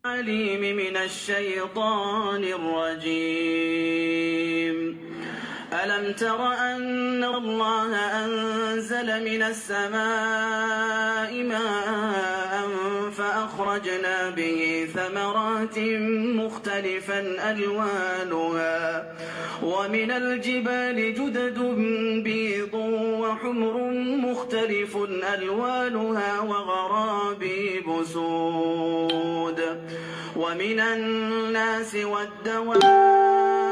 العليم من الشيطان الرجيم. ألم تر أن الله أنزل من السماء ماء فأخرجنا به ثمرات مختلفا ألوانها ومن الجبال جدد بيض وحمر مختلف ألوانها وغرابيب سود ومن الناس والدواب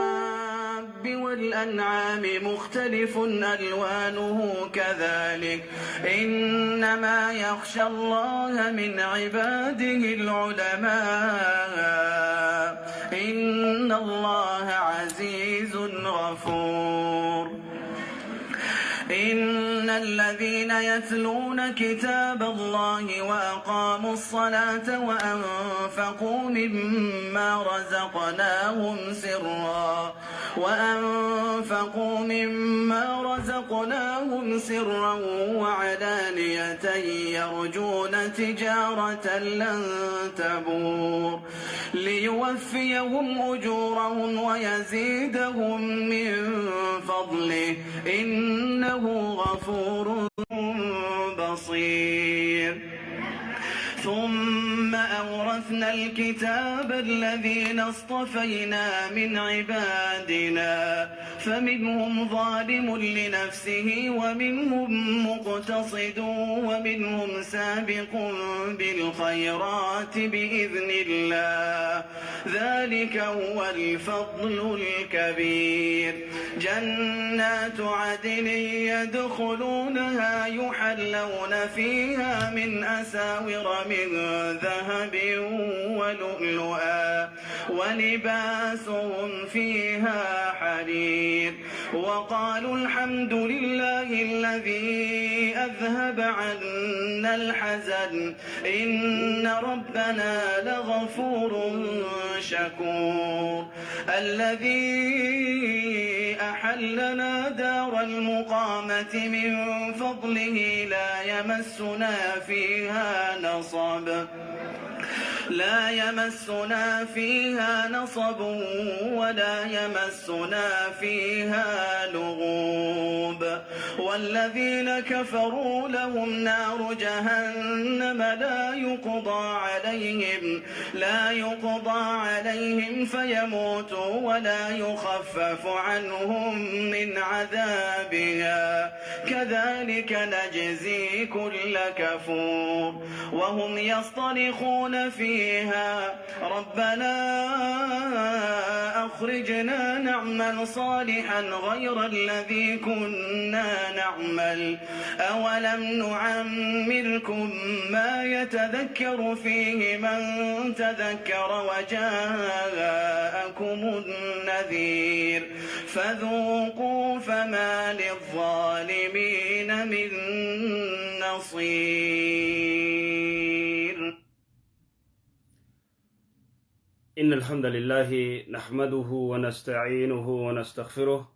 والأنعام مختلف ألوانه كذلك إنما يخشى الله من عباده العلماء إن الله عزيز غفور. إن الذين يتلون كتاب الله وأقاموا الصلاة وأنفقوا مما رزقناهم سرا وعلانية يرجون تجارة لن تبور ليوفيهم أجورهم ويزيدهم من فضله إنه غفور بصير. ثم أورثنا الكتاب الذين اصطفينا من عبادنا فمنهم ظالم لنفسه ومنهم مقتصد ومنهم سابق بالخيرات بإذن الله ذلك هو الفضل الكبير. جنات عدن يدخلونها يحلون فيها من أساور من ذهب ولؤلؤا ولباسهم فيها حرير. وقالوا الحمد لله الذي أذهب عنا الحزن إن ربنا لغفور شكور. الذي أحلنا دار المقامة من فضله لا يمسنا فيها نصب ولا يمسنا فيها لغوب. والذين كفروا لهم نار جهنم لا يقضى عليهم فيموتوا ولا يخفف عنهم من عذابها كذلك نجزي كل كفور. وهم يصطرخون فيها ربنا أخرجنا نعمل صالحا غير الذي كنا نعمل أولم نعمركم ما يتذكر فيه من تذكر وجاءكم النذير فذوقوا فما للظالمين من نصير. إن الحمد لله نحمده ونستعينه ونستغفره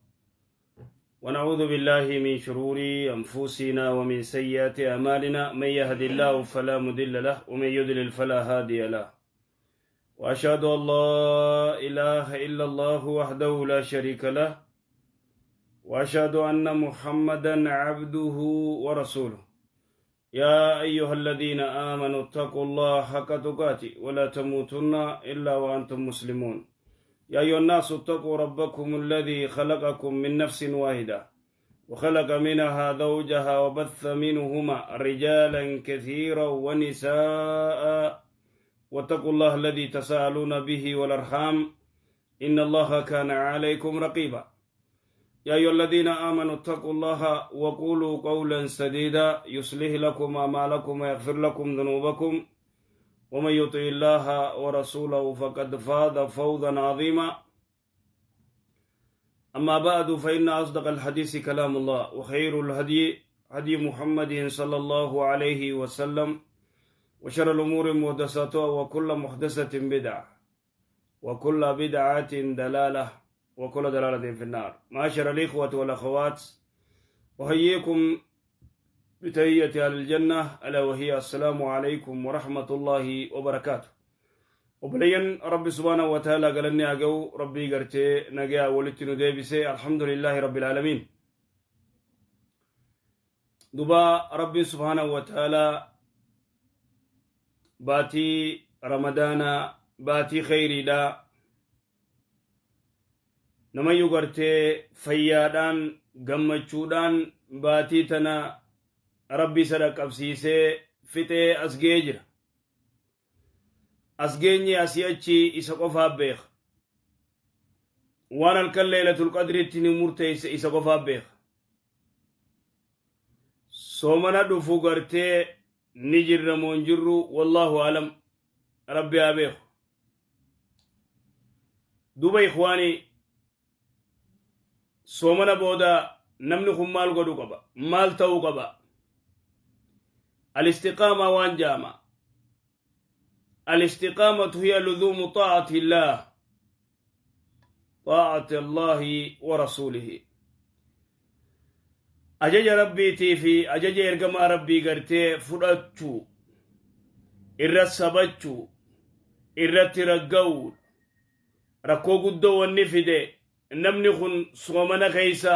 ونعوذ بالله من شرور أنفسنا ومن سيئات أعمالنا، من يهد الله فلا مضل له ومن يضلل فلا هادي له، وأشهد أن لا إله إلا الله وحده لا شريك له، وأشهد أن محمدا عبده ورسوله. يا أيها الذين آمنوا اتقوا الله حق تقاته ولا تموتن إلا وأنتم مسلمون. يا أيها الناس اتقوا ربكم الذي خلقكم من نفس واحدة وخلق منها زوجها وبث منهما رجالا كثيرا ونساء، واتقوا الله الذي تساءلون به والأرحام إن الله كان عليكم رقيبا. يا أيها الذين آمنوا اتقوا الله وقولوا قولا سديدا يصلح لكم أعمالكم ويغفر لكم ذنوبكم، ومن يطع الله ورسوله فقد فاز فوزا عظيما. أما بعد، فإن أصدق الحديث كلام الله، وخير الهدي هدي محمد صلى الله عليه وسلم، وشر الأمور محدثاتها، وكل محدثة بدعة، وكل بدعة دلالة، وكل دلالة في النار. معاشر الإخوة والأخوات، أحييكم بتحية أهل الجنة، ألا وهي السلام عليكم ورحمة الله وبركاته. Obboleeyyan Rabbi subhaanahu wa ta'ala galanni haa ga'u. Rabbii gartee nagayaa walitti nu deebise, alhamdulillaahi rabbil aalamiin. Duba Rabbiin subhaanahu wa ta'ala baatii Ramadaana, baatii kheyriidha, namayyuu gartee fayyaadhaan gammachuudhaan baatii tana Rabbi isa dhaqqabsiisee fixee as ga'ee jira. As geenye asii achi isa qofaaf beeka. Waan halkan Leeylatul Qadriitti ni murteesse isa qofaaf beeka. Soomana dhufu gartee ni jirra moo hin jirru, wallaahu alam, Rabbi haa beeku. Duuba ikhwaanii, soomana booda namni kun maal godhu qaba? Maal ta'uu qaba? Al-istiqaamaa waan jaama. Al-istiqaamatu hiya luzuumu xaa'ati illaah. Xaa'ati Allaahi wa rasuulihi. Ajaja Rabbiitii fi ajaja ergamaa Rabbii gartee fudhachuu, irra sabachuu, irratti ragga'uu. Rakkoo guddoo wanni fide, namni kun soomana keessa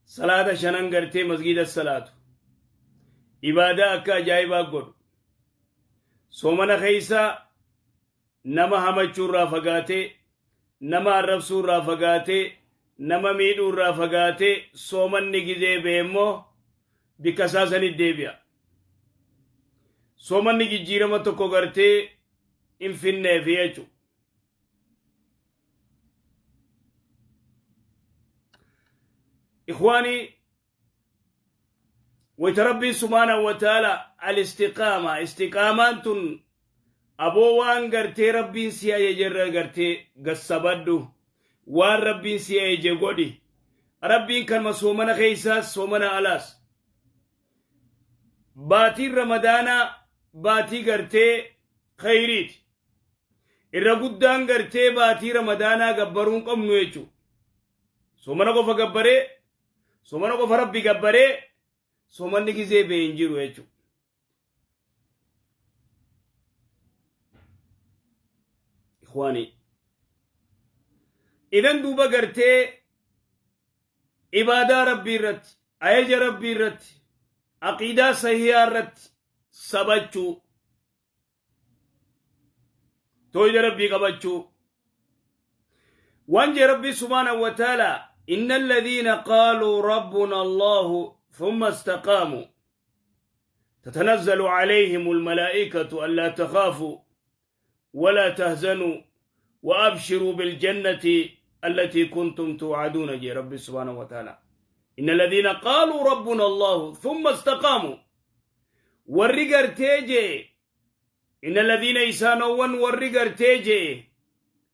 salaata shanan gartee masgiida salaatu, ibaadaa akka ajaa'ibaa godhu, soomana keessa nama hamachuu irraa fagaatee, nama arrabsuu irraa fagaatee, nama miidhuu irraa fagaatee, soomanni gizee ba'e immoo bikka isaa sanit deebi'a. Soomanni jijjiirama tokko gartee hin finneefi jechuudha. Ikhwaanii, wayta Rabbiin subhaanahu wa ta'ala al-istiqaama, istiqaamaan tun aboo waan gartee Rabbiin si ajaje irra gartee gassabadhu, waan Rabbiin si ajaje godhi. Rabbiin kanuma soomana keessaas soomana alaas. Baatiin Ramadaanaa baatii gartee khayriiti. Irra guddaan gartee baatii Ramadaanaa gabbaruu hin qabnu jechuudha. Soomana qofa gabbaree, soomana qofa Rabbi gabbaree, soomanni gizee ba'e hin jiru jechuudha. Ikhwaanii. Idan duuba gartee ibaadaa Rabbii irratti, ajaja Rabbii irratti, aqiidaa sahihaa irratti sabachuu, tooyida Rabbii qabachuu. Waan jee Rabbii subhaanahu wa ta'ala: inna alladhiina qaaluu rabbuna Allahu thumma istaqaamuu تتنزل عليهم الملائكة ألا تخافوا ولا تهزنوا وأبشروا بالجنة التي كنتم توعدون. جي ربي سبحانه وتعالى: إن الذين قالوا ربنا الله ثم استقاموا. Warri gartee jee إن الذين isaanowwan warri gartee jee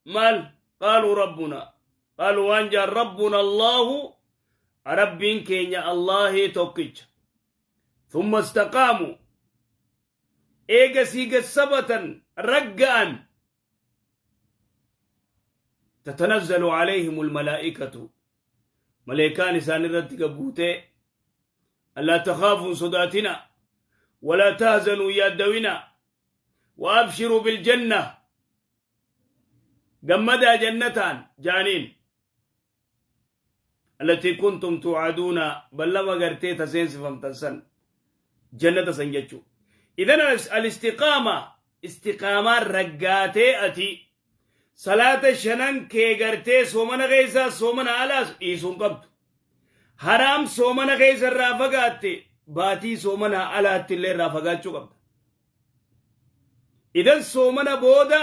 maal قالوا ربنا قالوا waan jaan ربنا الله, Rabbiin keenya Allahii tokkicha, ثم استقاموا, eegasii gassabatan, ragga'an, تتنزل عليهم الملائكة, maleekaan isaan irratti gabbuutee, ألا تخافوا, sodaatina, ولا تحزنوا, yaaddawina, وأبشروا بالجنة, gammadaa jannataan jaaniin, التي كنتم توعدون, ballama gartee taseensifamtan san, jannata san jechuu. إذن الاستقامة, istiqaamaan raggaatee ati salaata shanan kee gartee soomana keessaa soomana alaas dhiisuun qabdu. Haraam soomana keessa irraa fagaatte, baatii soomana alaatti illee irraa fagaachuu qabda. Idan soomana booda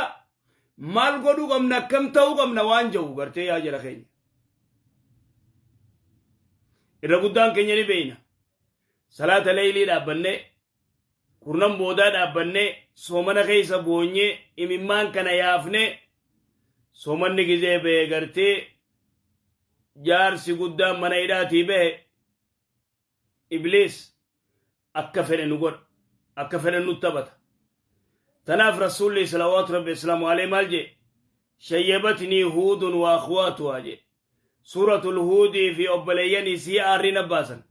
maal godhuu qabna, akkam ta'uu qabna waan jedhu gartee yaa jara keenya. Irra guddaan keenya ni beeyna. Salaata leeylii dhaabbannee, kurnan boodaa dhaabbannee, soomana keessa boonyee, imimmaan kana yaafnee, soomanni gizee ba'e gartee jaarsi guddaan mana hidhaatii bahe Ibliis akka fedhe nu godha, akka fedhe nu taphata. Tanaaf Rasuulli salawaatu Rabbi islaamu alee maal jee? شيبتني هود وأخواتها jee. Suuratul Huudii fi obboleeyyan isii aarri na baasan.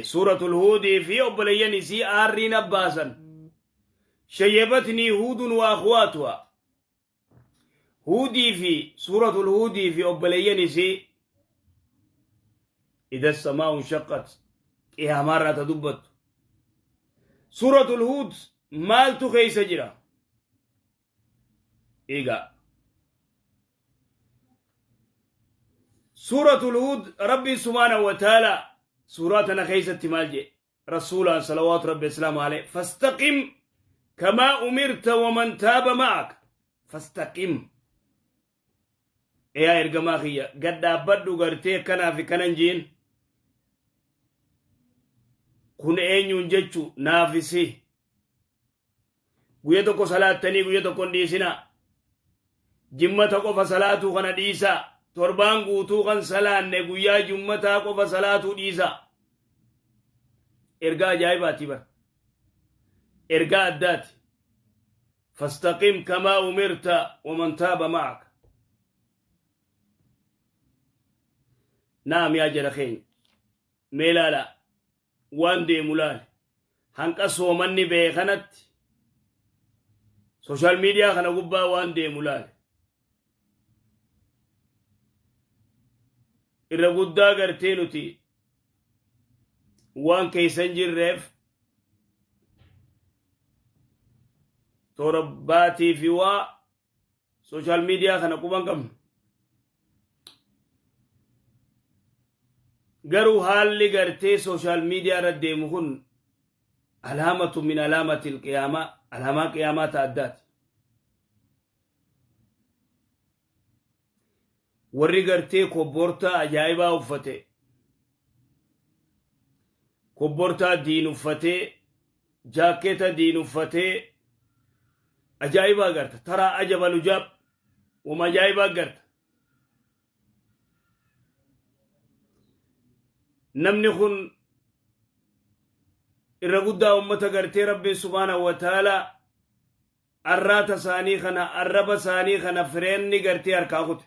Suuratul Huudii fi obboleeyyan isii aarriin abbaasan. Shayyabatnii Huudun wa akhwaatuha. Huudii fi Suuratul Huudii fi obboleeyyan isii ida samaa'u shaqqat qiyaamaarraa ta dubbattu. Suuratul Huud maaltu keeysa jira? Egaa Suuratul Huud Rabbiin subhaanahu wa ta'ala suuraa tana keessatti maal jedhe? Rasuulaan salawaatu Rabbi islaamu alayhi fastaqim kamaa umirta waman taaba ma'ak fastaqim. Eyaa ergamaa kiyya gad dhaabbadhu gartee akkanaa fi kanan jiin kun eenyuun jechu naafisi. Guyya tokko salaattanii guyya tokko hin dhiisinaa. Jimmata qofa salaatuu kana dhiisaa. Torbaan guutuu kan salaanne guyyaa jummataa qofa salaatuu dhiisaa. Ergaa ajaa'ibaati bara. Ergaa addaati. Fastaqim kamaa umirta waman taaba ma'aka. Naam yaa jara keenya. Mee ilaalaa. Waan deemu laali. Hanqa soomanni ba'e kanatti sooshaal miidiyaa kana gubbaa waan deemu laali. Irra guddaa gartee nuti waan keessa hin jirreef toora baatii fi waa sooshaal miidiyaa kana quban qabnu. Garuu haalli gartee sooshaal miidiyaa irra deemu kun alaamatu min alaamati qiyaamaa, alaamaa qiyaamaa ta addaati. Warri gartee kobbortaa ajaa'ibaa uffate, kobbortaa diin uffatee, jaakkeeta diin uffatee ajaa'ibaa agarta. Taraa ajaba lujaab wama ajaa'ibaa agarta. Namni kun irra guddaa ummata gartee Rabbiin subhaanahu wa ta'aalaa arraata isaanii kana arraba isaanii kana fireenni gartee harkaa kute.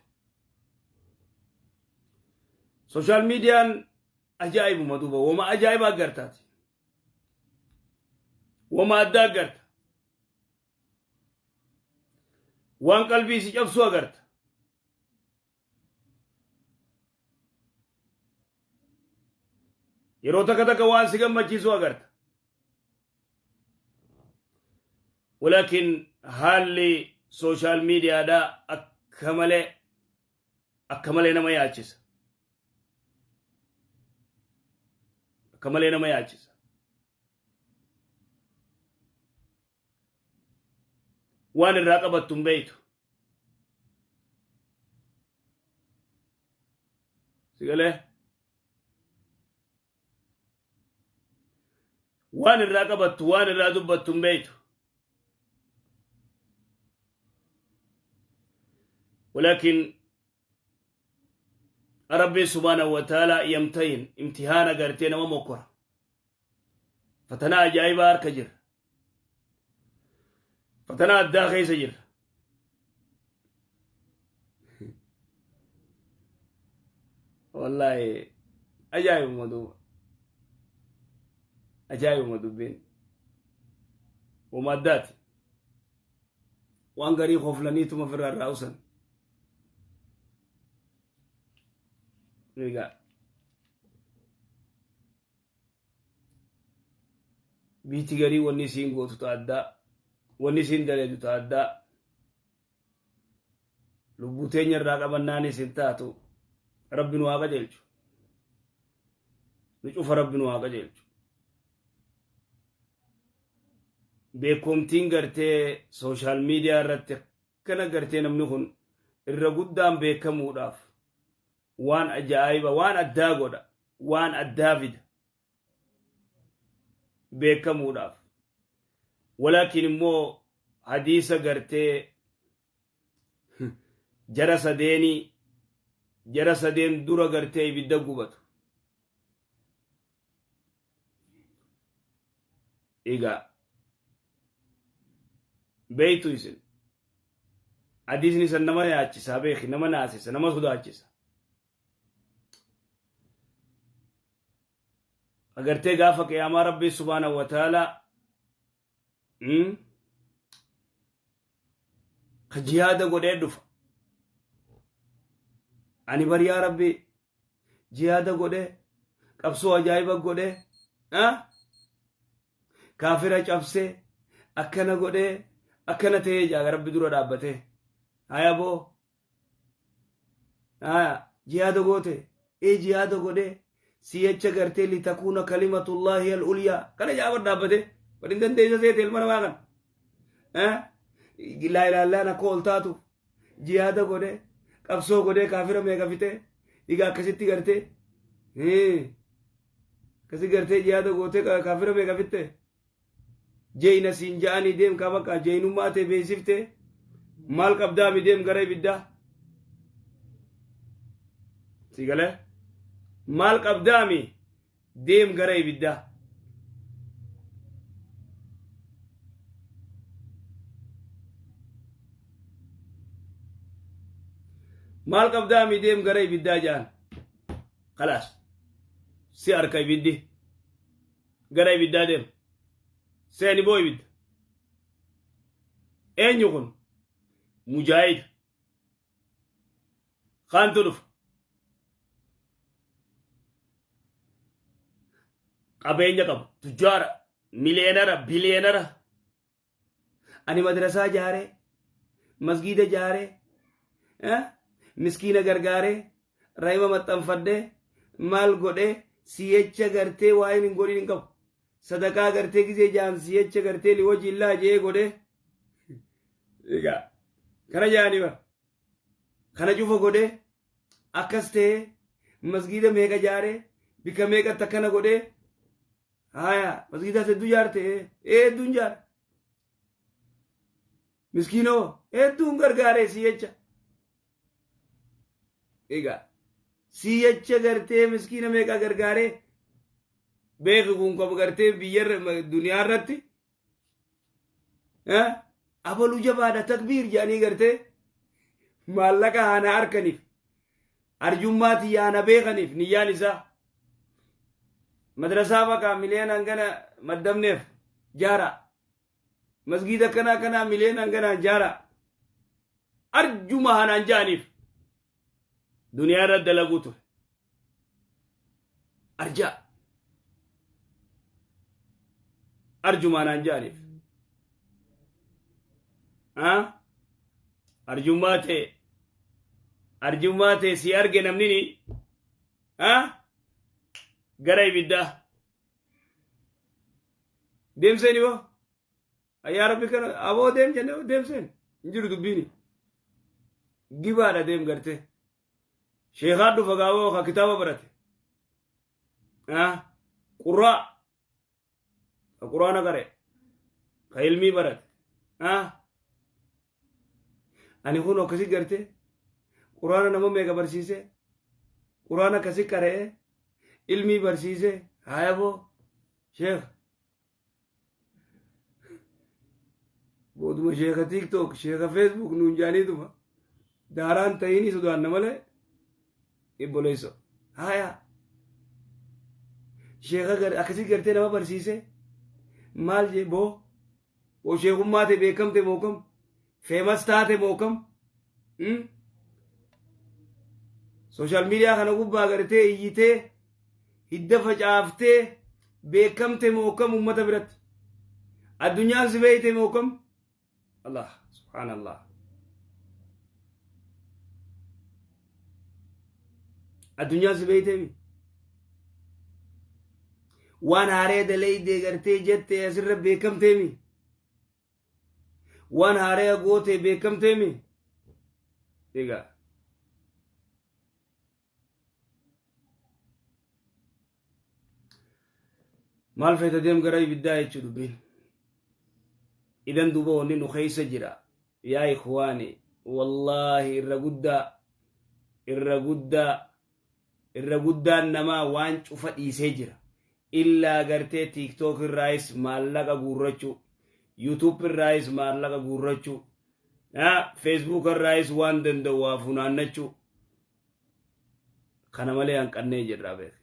Sooshaal miidiyaan ajaa'ibuma duuba wama ajaa'ibaa agartaati. Wama addaa agarta. Waan qalbii si cabsuu agarta. Yeroo takka takka waan si gammachiisu agarta. Walaakin haalli sooshaal miidiyaadhaa akka malee akka malee nama yaachisa. Akka malee nama yaachisa. Waan irraa qabattu hin beektu. Si galee? Waan irraa qabattu, waan irraa dubbattu hin beektu. Walaakin Rabbiin subhaanahu wa ta'ala yamtahin imtihaana gartee nama mokkora. Fatanaa ajaa'ibaa harka jira. Fatanaa addaa keessa jira. Wallaahi ajaa'ibuma duuba. Ajaa'ibuma dubbiin. Wama addaati. Waan garii koflaniituma ofirraa irraa usan. Egaa. Biitti garii wanni isiin gootu ta addaa, wanni isiin daleedu ta addaa. Lubbuu teenya irraa qabannaanis hin taatu. Rabbi nu haa qajeelchu. Nu cufa Rabbi nu haa qajeelchu. Beekomtiin gartee sooshaal miidiyaa irratti akkana gartee namni kun irra guddaan beekamuudhaaf waan ajaa'iba waan addaa godha waan addaa fida beekamuudhaaf. Walaakin immoo hadiisa gartee jara sadeenii jara sadeen dura gartee ibidda gubatu. Egaa beeytu isin hadiisni san nama yaachisaa beeki, nama naasisa, nama sodaachisa. Agartee gaafa qiyaamaa Rabbii subhaanahu wa ta'aalaa ka jihaada godhee dhufa. Ani bar yaa Rabbii jihaada godhee qabsoo ajaa'iba godhee kaafira cabsee akkana godhee akkana ta'ee jaa Rabbi dura dhaabbatee. Haya boo haya jihaada goote ee jihaada godhee si'acha gartee litakuuna kalimatullaahi al-ulyaa kana jaa bar dhaabbatee bar hin dandeessa seete ilma namaa kana. Laa ilaallaan akka ol taatuuf jihaada godhee qabsoo godhee kaafira meeqa fixee egaa akkasitti gartee akkasi gartee jihaada gootee kaafira meeqa fixxee jeeyna siin ja'anii deem kaa bakka jeeynummaa tee beeksiftee maal qabdaami deem gara ibiddaa si galee maal qabdaami deem gara ibiddaa. Maal qabdaami deem gara ibiddaa ja'an kalaas si harka ibiddi gara ibiddaa deem seeni boo ibidda eenyu kun mujaahida Kaantu dhufa. Qabeenya qabu, tujjaara, miliyeenara, biliyeenara. Ani madrasaa jaaree, masgiida jaaree, miskiina gargaaree, rahima maxxanfadhee, maal godhee, si'echa gartee waa hin godhin hin qabu. Sadaqaa gartee gizee jaan si'echa gartee liwajillaa jee godhee. Egaa kana jaanii bara. Kana cufa godhee akkas ta'ee masgiida meeqa jaaree bikka meeqatti akkana godhee haya masgiidaas hedduu jaarte hedduun jaare. Miskiinoo hedduun gargaaree si jecha. Egaa si jecha gartee miskiina meeqa gargaaree beeki kun qabu gartee biyyarra duniyaa irratti Abalu jabaadha takbiir jedhanii gartee maallaqa haana harkaniif arjummaa tiyya haana beekaniif niyyaan isaa madrasaa baqaa miliyoona hangana maddabneef jaara masgiida kanaa kanaa miliyoona hanganaan jaara arjuma haanaan ja'aniif duniyaa irra dalaguu ture arjaa arjumaa naan ja'aniif arjummaa ta'e arjummaa ta'e si arge namni ni gara ibiddaa deemseeni boo Yaa Rabbi kana aboo deem jenne deem seen hin jiru dubbiini. Gibaadha deem gartee. Sheekaa dhufa gaaboo ka kitaaba barate. Qurraa ka quraana qare ka ilmii barate. Ani kun akkasi gartee quraana nama meeqa barsiise quraana akkasi qara'ee ilmii barsiise haaya boo sheekh Booduma sheeka TikTok, sheeka Facebook nuun jaaniituma daaraan ta'inii sodaanna malee ibboleesso. Haya. Sheeka akkasii gartee nama barsiise maal jee boo boo sheekummaa ta'e beekamte moo kam feemas taate moo kam sooshaal miidiyaa kana gubbaa gartee iyyitee hidda facaaftee beekamte moo kam ummata biratti addunyaan si beeyte moo kam Allah subhaanallah addunyaan si beeyteemi waan haaree daleeydee gartee jette asirra beekamteemi waan haaree goote beekamteemi egaa Maal feeta deem gara ibiddaa jechuu dubbiin. Idan duuba wanni nu keessa jira. Yaa ikhwaani wallaahi irra guddaa irra guddaa irra guddaan namaa waan cufa dhiisee jira. Illaa gartee TikTok irraayis maallaqa guurrachuu, YouTube irraayis maallaqa guurrachuu, Facebook irraayis waan danda'u waa funaannachuu. Kana malee hanqannee jirra beek.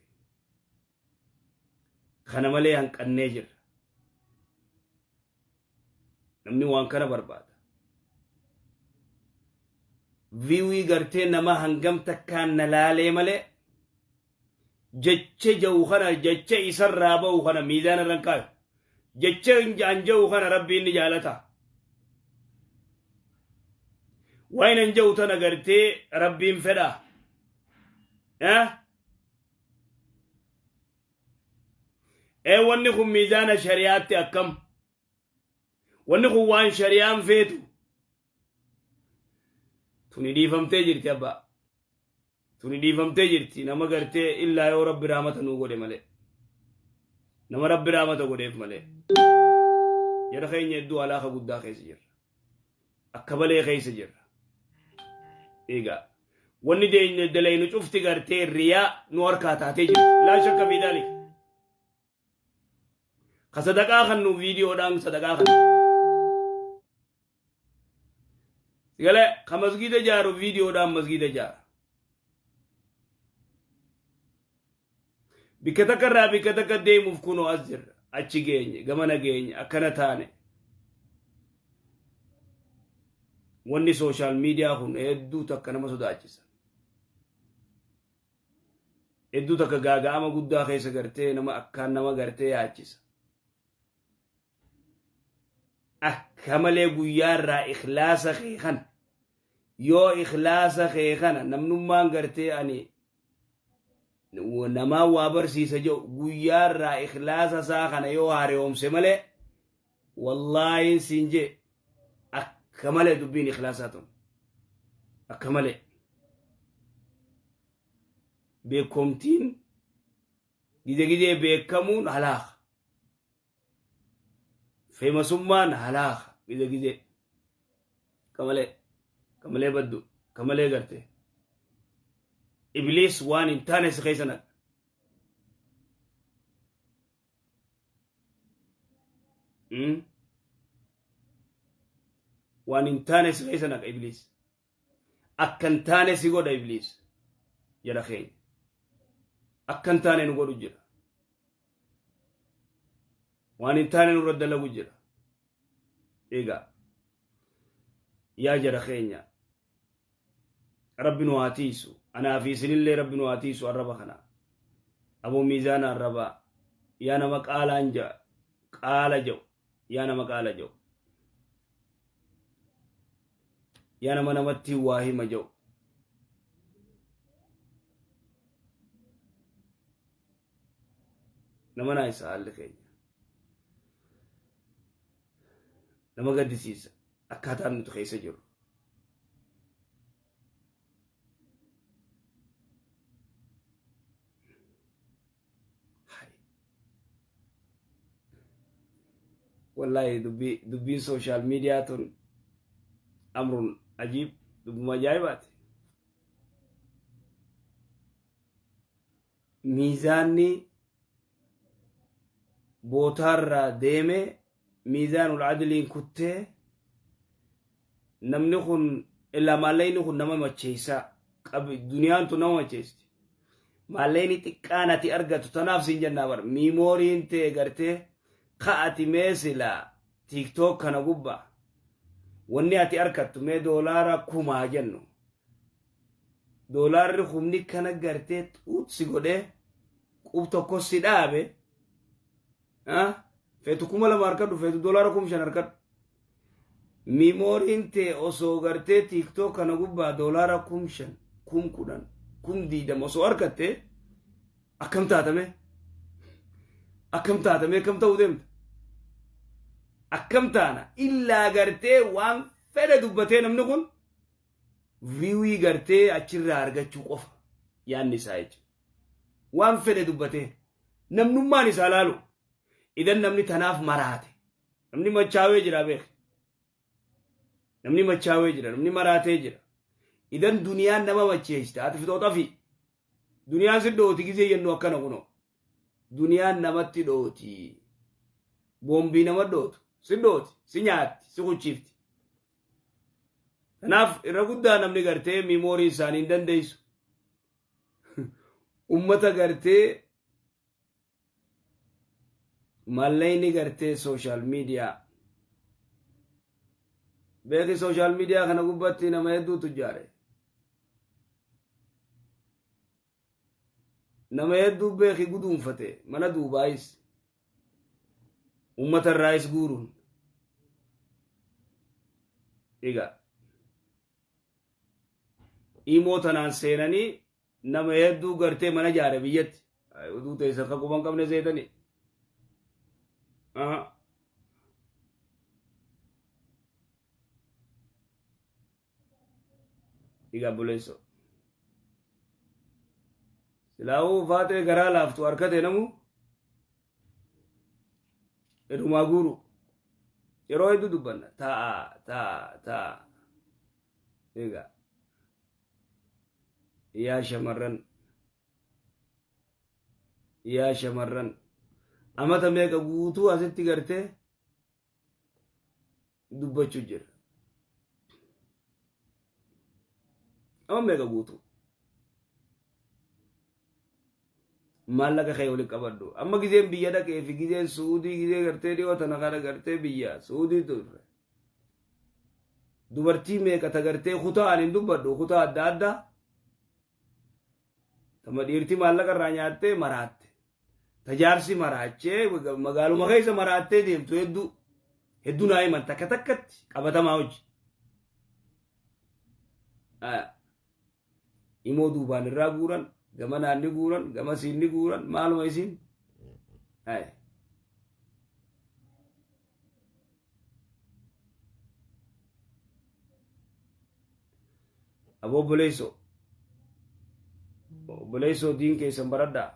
Kana malee hanqannee jirra. Namni waan kana barbaada. View gartee nama hangam takkaan na laalee malee jecha ja'u kana, jecha isarraa ba'u kana miizaana irra hin kaayu. Jecha an ja'u kana Rabbiin ni jaalata. Waan an ja'u tana gartee Rabbiin fedha. Eh? Ee, wanni kun miizaana shari'aatti akkam? Wanni kun waan shari'aan feetu. Tuni dhiifamtee jirti, abbaa. Tuni dhiifamtee jirti. Nama gartee illaa yoo Rabbi raamata nuu godhe malee. Nama Rabbi raamata godheef malee. Jara keenya, hedduu alaaka guddaa keessa jirra. Akka balee keessa jirra. Egaa wanni dalaynu cufti gartee riyaa nu harkaa taatee jirti. Laa shakka fi daalik. Ka sadaqaa kan nu viidiyoodhaan sadaqaa kan. Galee ka masgiida ijaaru viidiyoodhaan masgiida ijaara. Bikka takka irraa bikka takka deemuuf kunoo as jirra. Achi geenye, gamana geenye, akkana taane. Wanni social media kun hedduu takka nama sodaachisa. Hedduu takka gaaga'ama guddaa keessa gartee nama akkaan nama gartee yaachisa. Akka malee guyyaa irraa ikhlaasa kee kana, yoo ikhlaasa kee kana namnummaan gartee ani namaa waa barsiisa jedhu guyyaa irraa ikhlaasa isaa kana yoo haareomse malee, wallaahi siin jee, akka malee dubbiin ikhlaasaa tun akka malee beekomtiin gide gidee beekamuun halaaka, famousummaan halaaka gide gidee kamalee kamalee baddu kamalee garte ibliis waan hin taane si keessa naqa. Waan hin taane si keessa naqa ibliis. Akka hin taane si godha ibliis. Jara keenya. Akka hin taane nu godhu jira. Waan hin taane nurra dalagu jira. Egaa yaa jara keenya, Rabbi nu haa tiisu. Anaa fi isinillee Rabbi nu haa tiisu arraba kana. Aboo, miizaana arrabaa. Yaa nama qaalaan ja'a. Qaala ja'u. Yaa nama qaala ja'u. Yaa nama namatti waa hima ja'u. Nama naa isa haalli keenya. Nama gaddisiisa akkaataan nuti keessa jirru. Hai. Wallaahi, dubbiin social media tun amrun ajiib, dubbuma ajaa'ibaati. Miizaanni bootaarraa deeme, miizaanul adliin kuttee, namni kun illaa maallaqni kun nama macheessaa qabi. Duniyaan tun nama macheesti. Maallaqni xiqqaan ati argattu tanaaf siin jennaa bar, memoryn tee gartee ka ati mee silaa TikTok kana gubbaa wanni ati argattu mee doolaara kumaa jennu, doolaarri kumni kana gartee xuut si godhee qub tokko si dhaabe, feetu 2000 harkadhu, feetu doolaara 5000 harkadhu, memoryn tee osoo gartee TikTok kana gubbaa doolaara 5000, 10,000, 20,000 osoo argatte akkam taatame? Akkam taatame? Akkam ta'uu deemta? Akkam taana? Illaa gartee waan fedhe dubbatee namni kun view gartee achirraa argachuu qofa yaanni isaa jechuudha. Waan fedhe dubbatee namnummaan isaa laalu idan namni tanaaf maraate, namni machaawee jira beek, namni machaawee jira, namni maraatee jira. Idan duniyaan nama macheessite, ati fixooxafi duniyaan si dhooti gizee jennu akkana kunoo duniyaan namatti dhooti, boombii nama dhootu si dhooti, si nyaatti, si kuchiifti. Kanaaf irra guddaa namni gartee memory isaanii hin dandeessu. Ummata gartee Mallayni gartee social media beeki, social media kana gubbatti nama hedduutu ijaare, nama hedduu beeki guduunfate. Mana duubaayis ummata irraayis guuruun egaa imoo tanaan seenanii nama hedduu gartee mana jaare biyyatti oduu teessan kan quban qabne seetanii. Egaa buleessoo. Silaawuu faatee garaa laaftu harkate namu heddumaa guuru yeroo hedduu dubbanna, taa'a taa'a taa'a. Egaa yaa shamarran, yaa shamarran, amata meeqa guutuu asitti gartee dubbachuu jira, ama meeqa guutuu maallaqa kee waliin qabadhu. Amma gizeen biyya dhaqee fi gizeen Suudii, gizee gartee dhiyoo tana kana gartee biyya Suudii turre, dubartii meeqa ta gartee kutaa ani hin dubbadhu, kutaa adda addaa tama dhiirti maallaqa irraa nyaattee maraatte, tajaarsi maraachee magaaluma keessa maraattee deemtu hedduu hedduu naa himan, takka takkatti qabatamaa hojii. Imoo duubaan irraa guuran, gama naanni guuran, gama siinni guuran, maaluma isiin. Aboo obboleessoo, obboleessoo, diin keessan baradhaa,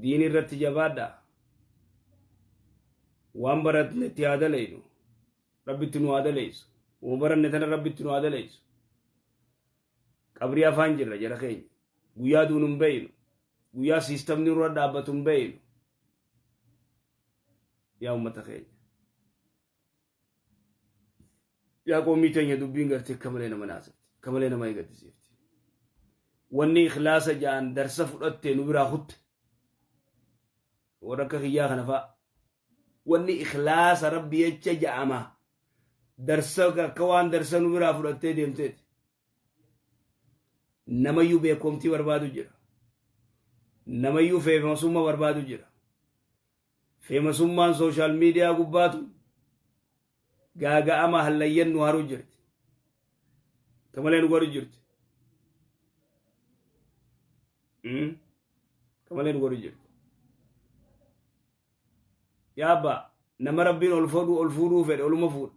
diin irratti jabaadhaa. Waan baratne itti haa dalaynu, Rabbitti nu haa dalaysu. Waan baranne tana Rabbitti nu haa dalaysu. Qabrii afaan jirra jara keenya. Guyyaa duunu hin beeynu, guyyaa siistamni nurra dhaabbatu hin beeynu. Yaa ummata keenya, yaa qoomii teenya, dubbiin gartee akka malee nama naasifti, akka malee nama eegaddisiifti. Wanni ikhlaasa ja'an darsa fudhatte nu biraa kutte. Warra akka kiyyaa kana fa'a wanni ikhlaasa Rabbi jecha ja'ama darsa akka waan darsa nu biraa fudhattee deemteeti. Namayyuu beekomtii barbaadu jira, namayyuu feemasummaa barbaadu jira. Feemasummaan social media gubbaatu gaaga'ama hallayyan nu haruu jirti, kamalee nu godhu jirti, kamalee nu godhu jirti. Yaa abbaa, nama Rabbiin ol fuudhuu ol fuudhuu fedhe oluma fuudha.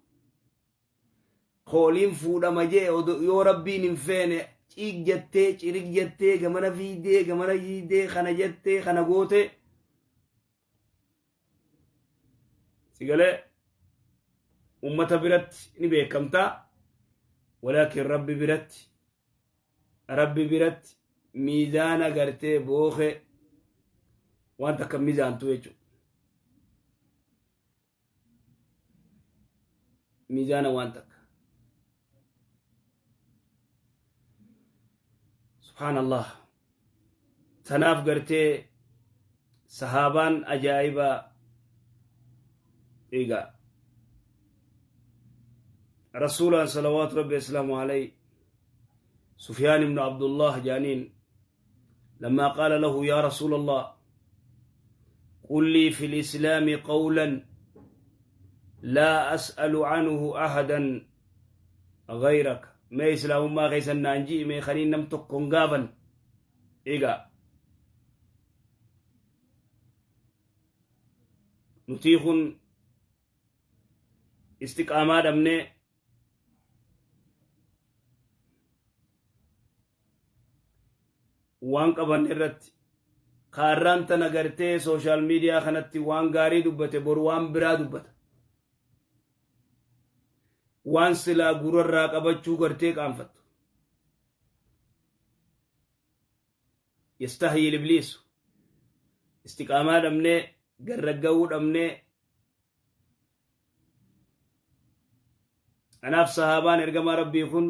Kooliin fuudhama jee yoo Rabbiin hin feene, ciig jettee, cirig jettee, gamana fiidee, gamana yiidee, kana jettee, kana gootee sigalee ummata biratti ni beekamtaa, walaakin Rabbi biratti miizaana gartee bookee waan takka miizaantu jechuudha. Miizaana waan takka. Subhaanallah. Tanaaf gartee sahaabaan ajaa'ibaa egaa rasuulaan salawaatu Rabbi islaamu alayhi, Sufyaan ibnu Abdullah jaaniin, لما قال له: يا رسول الله، قل لي في الإسلام قولا لا أسأل عنه أحدا غيرك. ما إسلام ما غيسن نانجي ما خلين نم تكون غافن. إيغا نتيخن استقامة دمنه waan qaban irratti kaarraan tana gartee social media kanatti waan gaarii dubbate, boru waan biraa dubbata. Waan silaa gurarraa qabachuu gartee qaanfattu. Yastahyi ibliisu. Istiqaamaa dhabnee, garragga'uu dhabnee. Kanaaf sahaabaan ergamaa Rabbii kun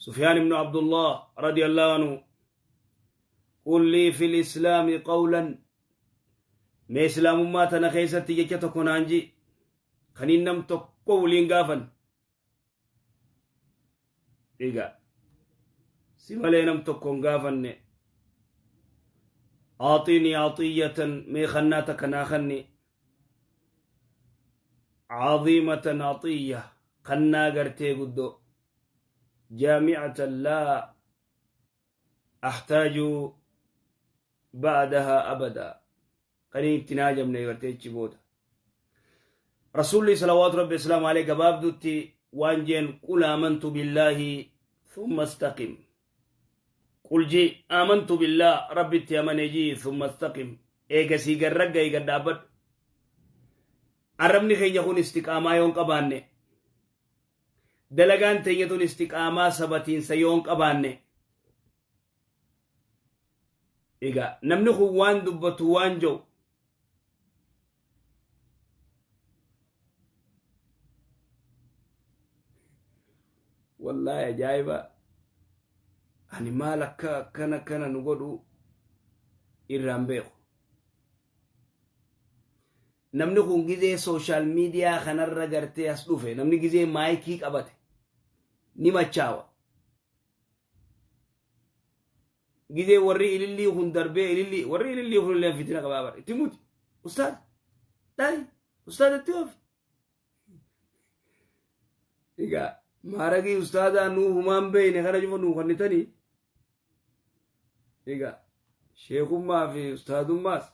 Sufyaan ibnu Abdullah radiyallahu anhu: قل لي في الإسلام قولا. Mee islaamummaa tana keessatti jecha tokko naan ji kaniin nam tokko waliin gaafan. Egaa si malee nam tokko hin gaafanne. Aaxiinii aaxiyyatan mee kannaa takka naa kanni. Caziimatan aaxiyya kannaa gartee guddoo. Jaami'atan laa ahtaaju ba'dahaa abadaa. Kanii itti hin haajamne gartee achi booda. Rasuulli salawaatu rabbi islaamu alayhi gabaabdutti waan jeen qul aamantu billaahi thumma istaqim. Qul jii aamantu billaah rabbitti amane jii thumma istaqim. Eegasii garragga'i gad dhaabbadhu. Arrabni keenya kun istiqaamaa yoon qabaanne dalagaan teenya tun istiqaamaa sabatiinsa yoon qabaanne Egaa namni kun waan dubbatu waan jiru wallaahi ajaa'iba ani maal akka akkana kana nu godhu irraan beeku. Namni kun gizee sooshaal miidiyaa kanarra gartee as dhufe namni gizee maayikii qabate ni machaawa. Gizee warri ilillii kun darbee ilillii warri ilillii kun illee fitina qabaa bara itti muti ustaaz dhayi ustaaz itti oofi. Egaa maaragii ustaazaa nuu humaan beeyne kana cufa nuu kennitanii egaa sheekummaa fi ustaazummaas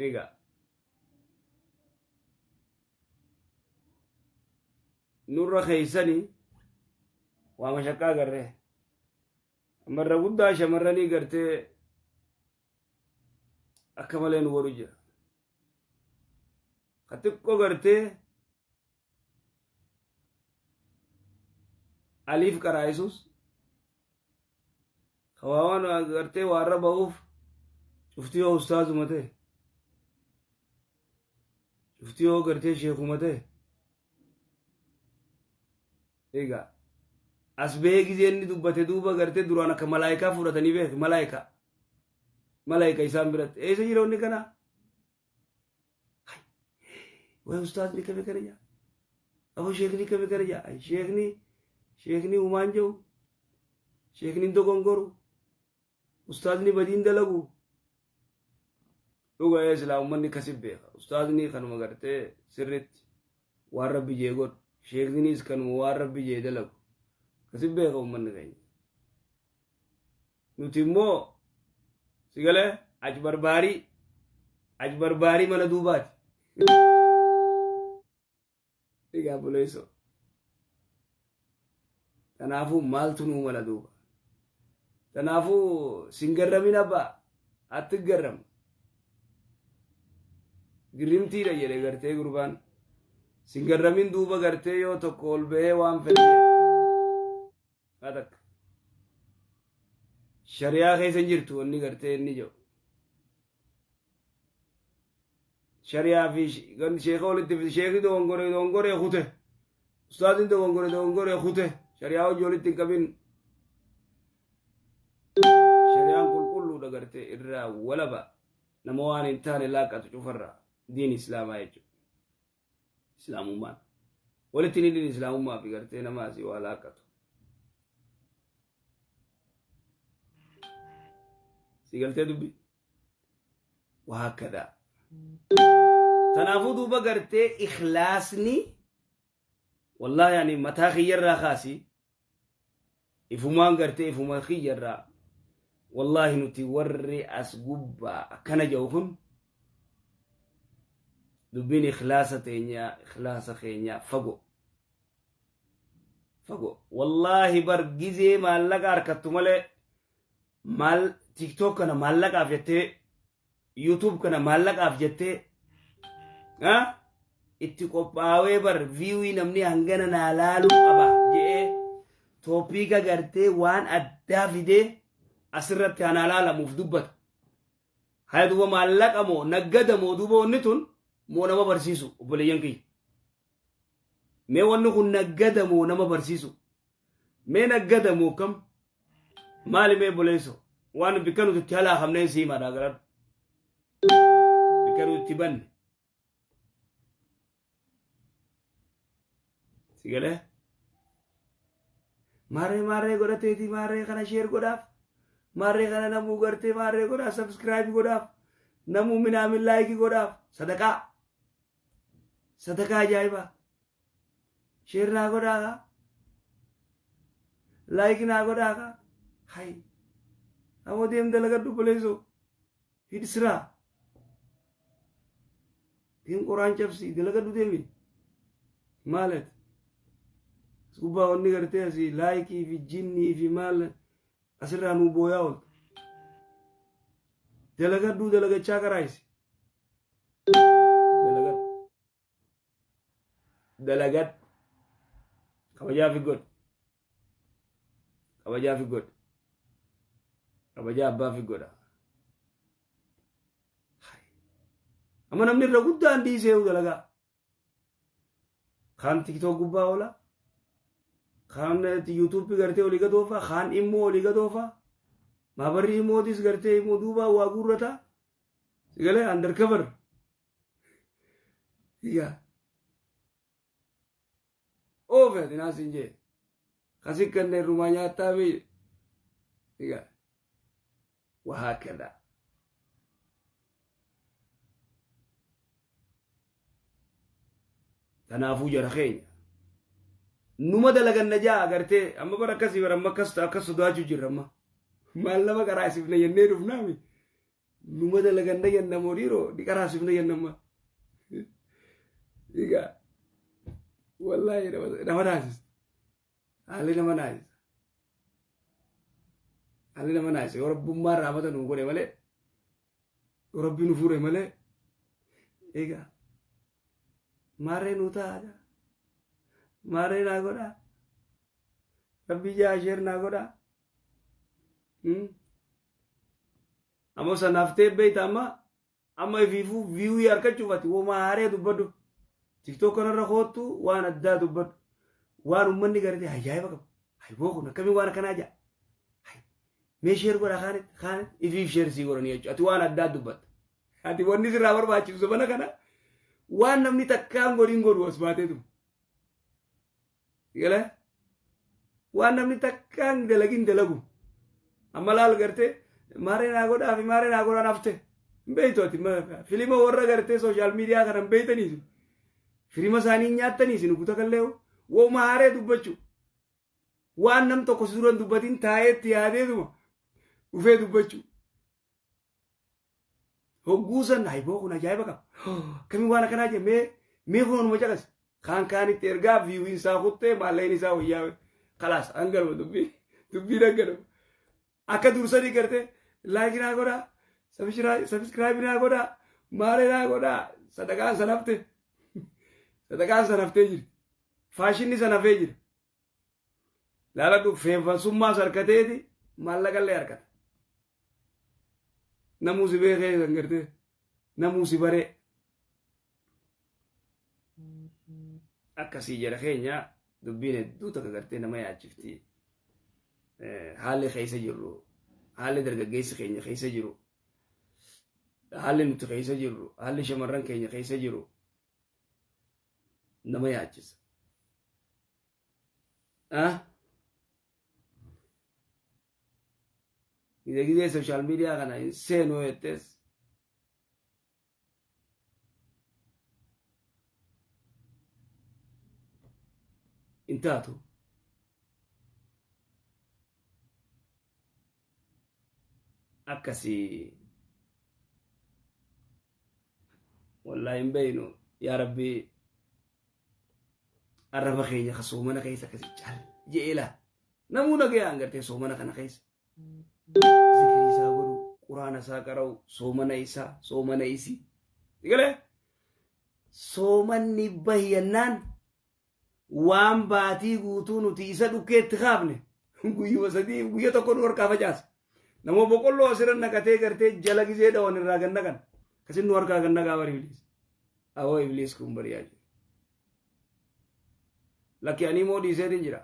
egaa nurra keeysanii waa mashaqqaa garree ammarra guddaa shamarranii gartee akka malee nu godhu jira ka xiqqoo gartee aliif qaraa'isus ka waa waan gartee waarra ba'uuf cuftii yoo ustaazuma ta'e cuftii yoo gartee sheekuma ta'e egaa as bahee gizee inni dubbate duuba gartee duraan akka malaayikaa fudhatanii beek malaayikaa malaayika isaan biratti eessa jira wanni kanaa way ustaazni kame kana jaa abo sheekni kame kana jaa sheekni sheekni humaan jiru sheekni dogongoru Ustaazni badiin dalagu dhuga ee silaa ummanni kasi beeka ustaazni kanuma gartee sirritti waan rabbi jee godhu sheekninis kanuma waan rabbi jee dalagu kasi beeka ummanni keenya nuti immoo si galee achi barbaarii achi barbaarii mana duubaati Egaa buleessoo. Kanaafuu maaltu nuu mala duuba? Kanaafuu sin garramin abbaa atti garram. Girrimtiidha jedhe gartee gurbaan. Sin garramin duuba gartee yoo tokko ol bahee waan fedhe. Haa takka. Shari'aa keessa hin jirtu wanni gartee inni jedhu. Shari'aa fi sheeka walitti fide sheekni dogongore dogongore kute. Ustaaziin dogongore dogongore kute. Shari'aa hojii walitti hin qabin. Shari'aan qulqulluudha gartee irraa walaba nama waan hin taane laaqatu cufarraa diin islaamaa jechuudha. Islaamummaan. Walitti hin hidhin islaamummaa fi gartee nama asii waa laaqatu. Si galtee dubbi? Waa akkadha. Kanaafuu duuba gartee ikhlaasni wallaahi ani mataa kiyyarraa kaasi ifumaan gartee ifuma kiyyarraa wallaahi nuti warri as gubbaa akkana jedhu kun dubbiin ikhlaasa teenya ikhlaasa keenya fago fago wallaahi bar gizee maallaqa harkattu malee maal tiktok kana maallaqaaf jettee youtube kana maallaqaaf jettee itti qophaawee bar viiwii namni hangana naa laaluu qaba je'ee tooppiika gartee waan addaa fidee asirratti hanaa laalamuuf dubbata. Haya duuba maallaqa moo naggada moo duuba wanni tun moo nama barsiisu obboleeyyan kiyya. Mee wanni kun naggada moo nama barsiisu? Mee naggada moo kam? Maali mee obboleesso? Waan bikka nuti itti halaakamneen sii himadha garadhu. Bikka nuti itti banne. Si galee? Maarree maarree godhateeti, maarree kana share godhaaf. Maarree kana namuu gartee maarree godhaaf, subscribe godhaaf. Namuu minaamin like godhaaf. Sadaqaa. Sadaqaa ajaa'ibaa. Share naa godhaa kaa. Like naa godhaa kaa. Hay. Ammoo deem dalagadhu, obboleessoo. Hidhi siraa. Deem qoraan cabsi, dalagadhu deemi. Maalet? As gubbaa wanni gartee asii like fi jinnii fi maal asirraa nuu booyaa ooltu. Dalagadhuu, dalagachaa karaayisi. Dalagadhu. Dalagadhu. Kabajaa fi godhi. Kabajaa fi godhi. Kabajaa abbaa fi godha. Amma namni irra guddaan dhiisee dalagaa. Kaan TikTok gubbaa oola. Kaan YouTube gartee olii gad oofaa. Kaan immoo olii gad oofaa. Maabarri imootis gartee immoo duubaa waa guurrata. Sigalee undercover. Yaa. Oofe ati naas hin jee. Kasi kanneen rumaa nyaattaa biyya. Egaa. وهكذا. Kanaafuu jara keenya, numa dalaganna jaa agartee amma bara akkasii bara amma akkas akkas sodaachuu jirra. Amma maal nama qaraasifna jennee dhufnaami, numa dalaganna jenna moo dhiiroo ni qaraasifna jenna amma. Egaa wallaahi nama naasisa, haalli nama naasisa, haalli nama naasisa. Yoo rabbummaa raamata nu godhe malee, yoo rabbi nu fuure malee, egaa maarree nu ta'a, maarree naa godhaa, rabbi jaa share naa godhaa. Ammoo sanaaf ta'e beeyta, amma ifiifuu view argachuuf ati womaa haaree dubbadhu. TikTok kanarra koottu, waan addaa dubbadhu, waan ummanni gartee ajaa'iba qabu. Hayboo, kun akkamiin waan akkanaa jaa, mee share godha kaanitti kaanitti ifiif share sii godhanii jechuudha. Ati waan addaa dubbatta. Ati wanni sirraa barbaachisu zamana kana waan namni takkaan godhin godhu as baateetu galee, waan namni takkaan dalagin dalagu. Amma laal, gartee maaree naa godhaa fi maaree naa godhaan hafte hin beektu. Ati filima warra gartee social media kana hin beektanii, filima isaanii hin nyaattanii isin kuta kallee. Wooma haaree dubbachuu, waan nam tokko si dura hin dubbatin taa'eetti yaadeetuma dhufee dubbachuu. Hogguu san, hayboo, kun ajaa'iba qaba, akkamiin waan akkanaa jee, mee kun onuma caqas, kaan kaanitti ergaa, viewiin isaa kuttee, maallaqni isaa wayyaa, kalaas hangaluma dubbii dubbiin hangaluma. Akka dursanii gartee like naa godhaa, subscribe naa godhaa, maaree naa godhaa, sadaqaan san hafte, sadaqaan san haftee jirti, faashinni san hafee jira. Laaladhu, feefasummaas harkateeti, maallaqallee harkata. Namuu si beekee san gartee namuu si baree. Akkasii jara keenya, dubbiin hedduu takka gartee nama yaachifti. Haalli keessa jirru, haalli dargaggeessi keenya keessa jiru, haalli nuti keessa jirru, haalli shamarran keenya keessa jiru nama yaachisa. Ah? Gizee gizee social media kana hin seenuu jettees hin taatu. Akkasii wallaahi hin beeynu. Yaa rabbii, arraba keenya ka soomana keessa akkasi cal je'ee laal. Namuu nagayaan gartee soomana kana keessa zikrii isaa godhu, quraana isaa qara'u, soomana isaa, soomana isii galee, soomanni bahyannaan waan baatii guutuu nuti isa dhukkeetti kaafne guyyuma 3 guyya tokko nu harkaa facaasa. Nama boqqolloo asirra naqatee gartee jala gizee dhawan irraa ganna kan akkasin nu harkaa ganna gaafa ibliis. Awoo, ibliis kun bari'aa jiru. Lakki, ani immoo dhiiseetiin jira.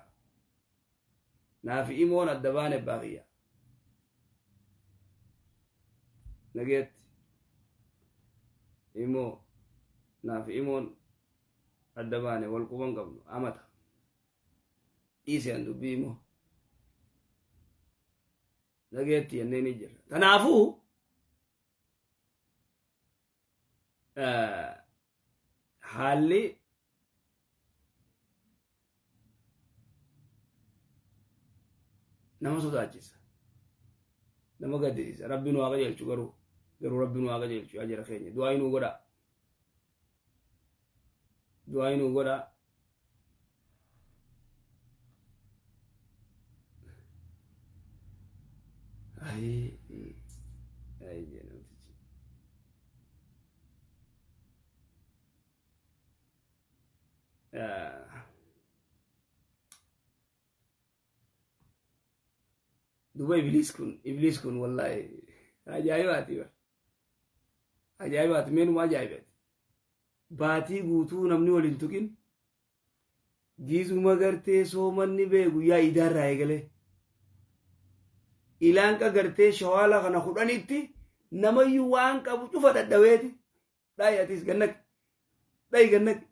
Naafi imoon adda baane baaqiyya. Nageetti. Imoo naaf imoon adda baane wal quban qabnu amata. Dhiise an dubbii imoo. Nageetti jennee ni jirra. Kanaafuu haalli nama sodaachisa. Nama gaddisiisa. Rabbi nu haa qajeelchu garuu. Garuu rabbi nu haa qajeelchu yaa jara keenya. Du'aa nuu godhaa. Du'aa nuu godhaa. Ayii. Ayii jee namtichi. Duba ibliis kun wallaahi ajaa'ibaati bar. Ajaa'ibaati meenuma ajaa'ibaati. Baatii guutuu namni wal hin tuqin gizuma gartee soomanni bee guyyaa iidaarraa eegalee. Ilaanqa gartee shawaala kana kudhanitti namayyuu waan qabu cufa dhadhaweeti. Dhayi atis gannaqi. Dhayi gannaqi.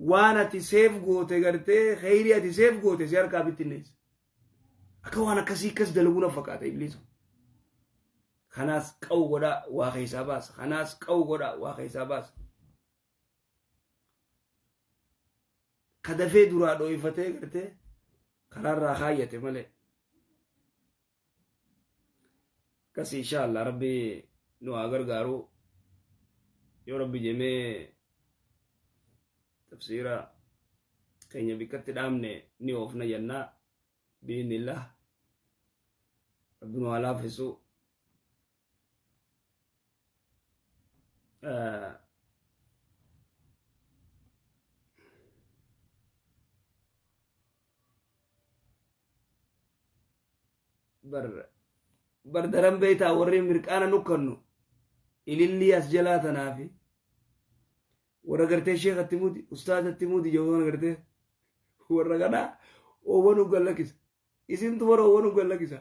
Waan ati seef goote gartee kheyrii ati seef goote si harkaa bittinneessa. Akka waan akkasii akkas dalaguu na fakkaata ibliis. Kanaas qawu godhaa waa keessaa baasa. Kanaas qawu godhaa waa keessaa baasa. Ka dafee duraa dhooyfatee gartee karaarraa kaayyate malee. Akkasi insha Allah rabbi nu haa gargaaru yoo rabbi jemee tafsiira keenya bikkatti dhaabne ni oofna jennaa biiznillah rabbi nu haa laaffisu. Bar bar daran beeytaa warri mirqaana nukkannu ilillii as jalaa tanaafi warra gartee sheekatti mudi ustaazatti mudi jedhu kana gartee warra kanaa oowwan hoggan lakkisa isintu warra oowwan hoggan lakkisa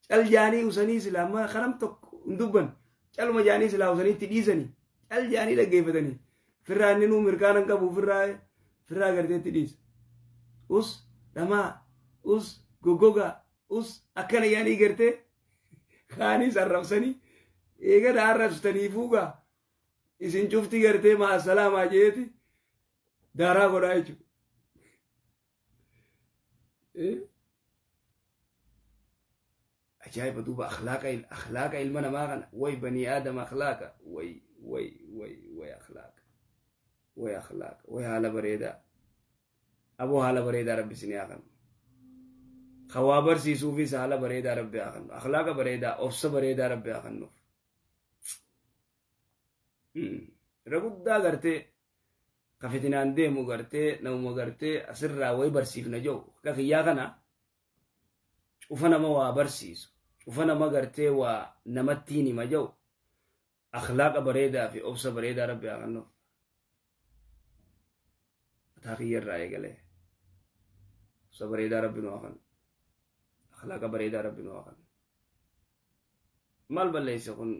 cal jaanii usanii silaa amma kanam tokko hin dubban caluma jaanii silaa usanii itti dhiisanii cal jaanii dhaggeeffatanii firraa inni nuu mirqaana hin qabu firraa firraa gartee itti dhiisa us dhamaa us goggogaa us akkana yaanii gartee kaanis arrabsanii eegada arrabsitanii fuugaa isin cufti gartee maasalaamaa jeeti daaraa godhaa jechuudha. Ajaa'iba duuba akhlaaqa akhlaaqa ilma namaa kana way banii aadam akhlaaqa way way way way akhlaaqa way akhlaaqa way haala bareedaa aboo haala bareedaa rabbi isin haa kennu ka waa barsiisuufis haala bareedaa rabbi haa kennu akhlaaqa bareedaa obsa bareedaa rabbi haa kennuuf irra guddaa gartee ka fitinaan deemu gartee namuma gartee asirraa wayi barsiifna jedhu akka kiyyaa kana cufa nama waa barsiisu cufa nama gartee waa namattiin hima jedhu akhlaaqa bareedaa fi obsa bareedaa rabbi haa kennuuf. Mataa kiyya irraa eegalee obsa bareedaa rabbi nu haa kennu. Akhlaaqa bareedaa rabbi nu haa kennu. Maal balleesse kun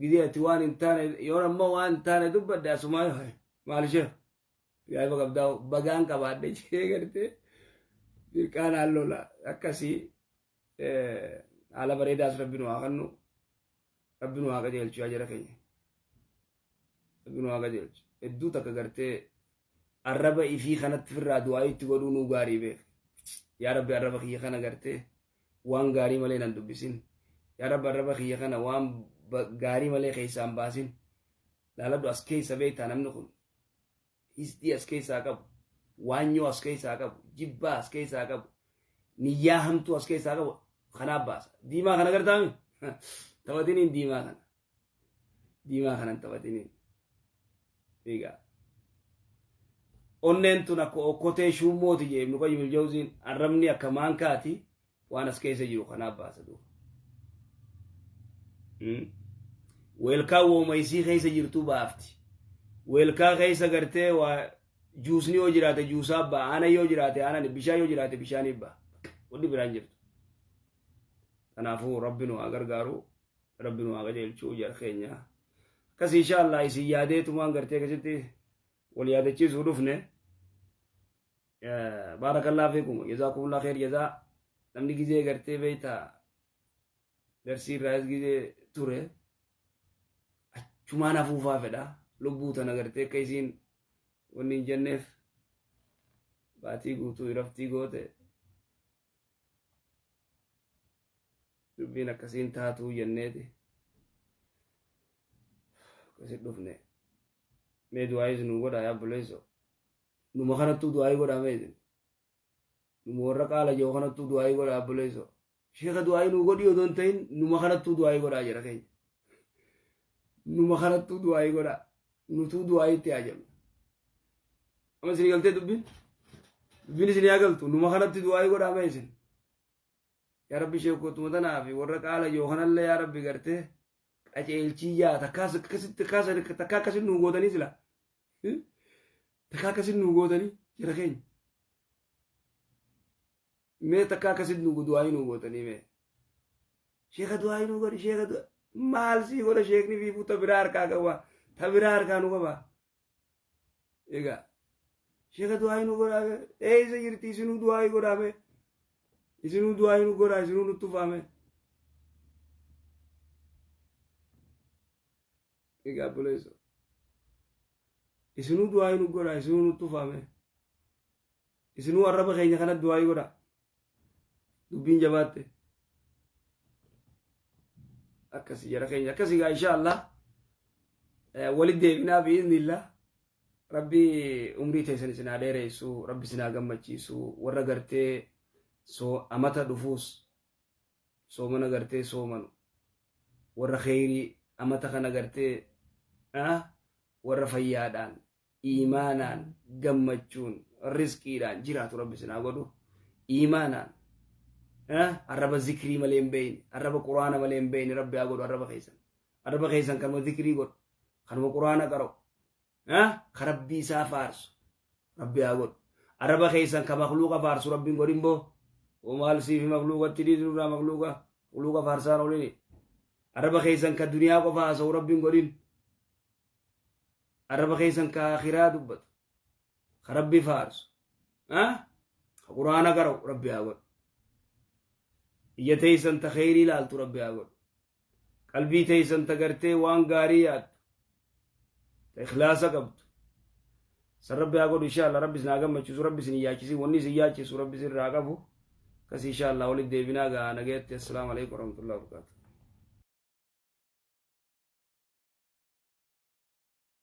gidee ati waan hin taane yoo amma waan hin taane dubbadde asumaa maal ishee gaafa qabdaa bagaan qabaadhe jee gartee dirqaanaan lola akkasii haala bareedaas rabbi nu haa kennu rabbi nu haa qajeelchu yaa jara keenya rabbi nu haa qajeelchu hedduu takka gartee arraba ifii kanatti firraa du'aa itti godhuu nuu gaarii beek yaa rabbi arraba kiyya kana gartee waan gaarii malee nan dubbisin yaa rabbi arraba kiyya kana waan gaarii malee keessaan baasin laaladhu as keessa beektaa namni kun hisdii as keessaa qabu waanyoo as keessaa qabu jibbaa as keessaa qabu niyyaa hamtuu as keessaa qabu kanaaf baasa diimaa kana gartaami taphatiniin diimaa kana diimaa kanan taphatiniin egaa onneen tun akka okkotee shuummooti jee ibnu qayyim aljawziin arrabni akka maankaati waan as keessa jiru kanaaf baasa duuba weelkaa wooma isii keessa jirtu baafti weelkaa keessa gartee waa juusni yoo jiraate juusaa ba'a aanan yoo jiraate aanan bishaan yoo jiraate bishaanii ba'a wanni biraan jirtu kanaafuu rabbi nu haa gargaaru. Rabbi nu haa qajeelchuu jara keenya. Akkas insha Allah isin yaadeetumaan gartee akkasitti wal yaadachiisuu dhufne. Baarakallaa fiikum jazaakumullah kheer jazaa namni gizee gartee beeyta darsii irraas gizee ture achumaan hafuufaa fedha lubbuu tana gartee akka isiin wanni hin jenneef baatii guutuu iraftii goote dubbiin akkasiin taatuu jenneeti akkasit dhufne. Mee du'aayis nu godha yaa obboleesso. Numa kanattuu du'aayii godhaa mee isin. Numa warra qaala jiru kanattuu du'aayii godhaa obboleesso. Sheeka du'aayii nu godhii odoo hin ta'in numa kanattuu du'aayii godhaa jira keenya. Numa kanattuu du'aayii godhaa. Nutuu du'aayii itti haajamna. Amma isin galtee dubbiin? Dubbiin isin haa galtu. Numa kanatti du'aayii godhaa mee isin. Yaa Rabbi sheekotuma tanaa fi warra qaala jiru kanallee yaa Rabbi gartee qaceelchii yaa takkaa akkasitti takkaa akkasitti nuu gootanii sila. Takkaa akkasitti nuu gootanii jira keenya. Mee takkaa akkasitti nuu du'aayii nuu gootanii mee. Sheeka du'aayii nuu godhi sheeka du'aa. Maal sii godha sheekni fiifuu ta biraa harkaa qaba. Ta biraa harkaa nu qaba. Egaa sheeka du'aayii nu godhaa eessa jirti isinuu du'aayii godhaa mee. Isinuu du'aayii nu godhaa isinuu nutti tufaame. Egaa obboleessa. Isinuu du'aayii nu godhaa isinuu nutti tufaame. Isinuu arraba keenya kana du'aayii godhaa. Dubbiin jabaatte. Akkasi jara keenya akkasi gaa insha Allah. Walitti deebinaa bi'iznillah. Rabbi umrii teessan isin haa dheeressu, Rabbi isin haa gammachiisu, warra gartee soo amata dhufuus soomana gartee soomanu, warra kheyrii amata kana gartee warra fayyaadhaan, iimaanaan, gammachuun, rizqiidhaan jiraatu Rabbi isin haa godhu. Iimaanaan arraba zikrii malee hin beeyne, arraba quraana malee hin beeyne Rabbi haa godhu arraba keessan. Arraba keessan kanuma zikrii godhu, kanuma quraana qara'u, ka Rabbii isaa faarsu Rabbi haa godhu. Arraba keessan ka makluuqa faarsu Rabbiin godhin boo. O maal siifi makluuqatti dhiisnu irraa makluuqa makluuqa faarsaan olini. Arraba keessan ka duniyaa qofa haasa'u Rabbiin godhin. Arraba keessan ka akhiraa dubbatu. Ka Rabbi faarsu. Ka quraana qara'u Rabbi haa godhu. Ija teessan ta kheyrii ilaaltu Rabbi haa godhu. Qalbii teessan ta gartee waan gaarii yaaddu. Ta ikhlaasa qabdu. San Rabbi haa godhu insha Allah. Rabbi isin haa gammachiisu. Rabbi isin hin yaachisin. Wanni isin yaachisu Rabbi isin irraa qabu. Akkasii insha Allah walitti deebinaa gaa nagayatti. Assalaamu alaikum warahmatullahi wabarakatuh.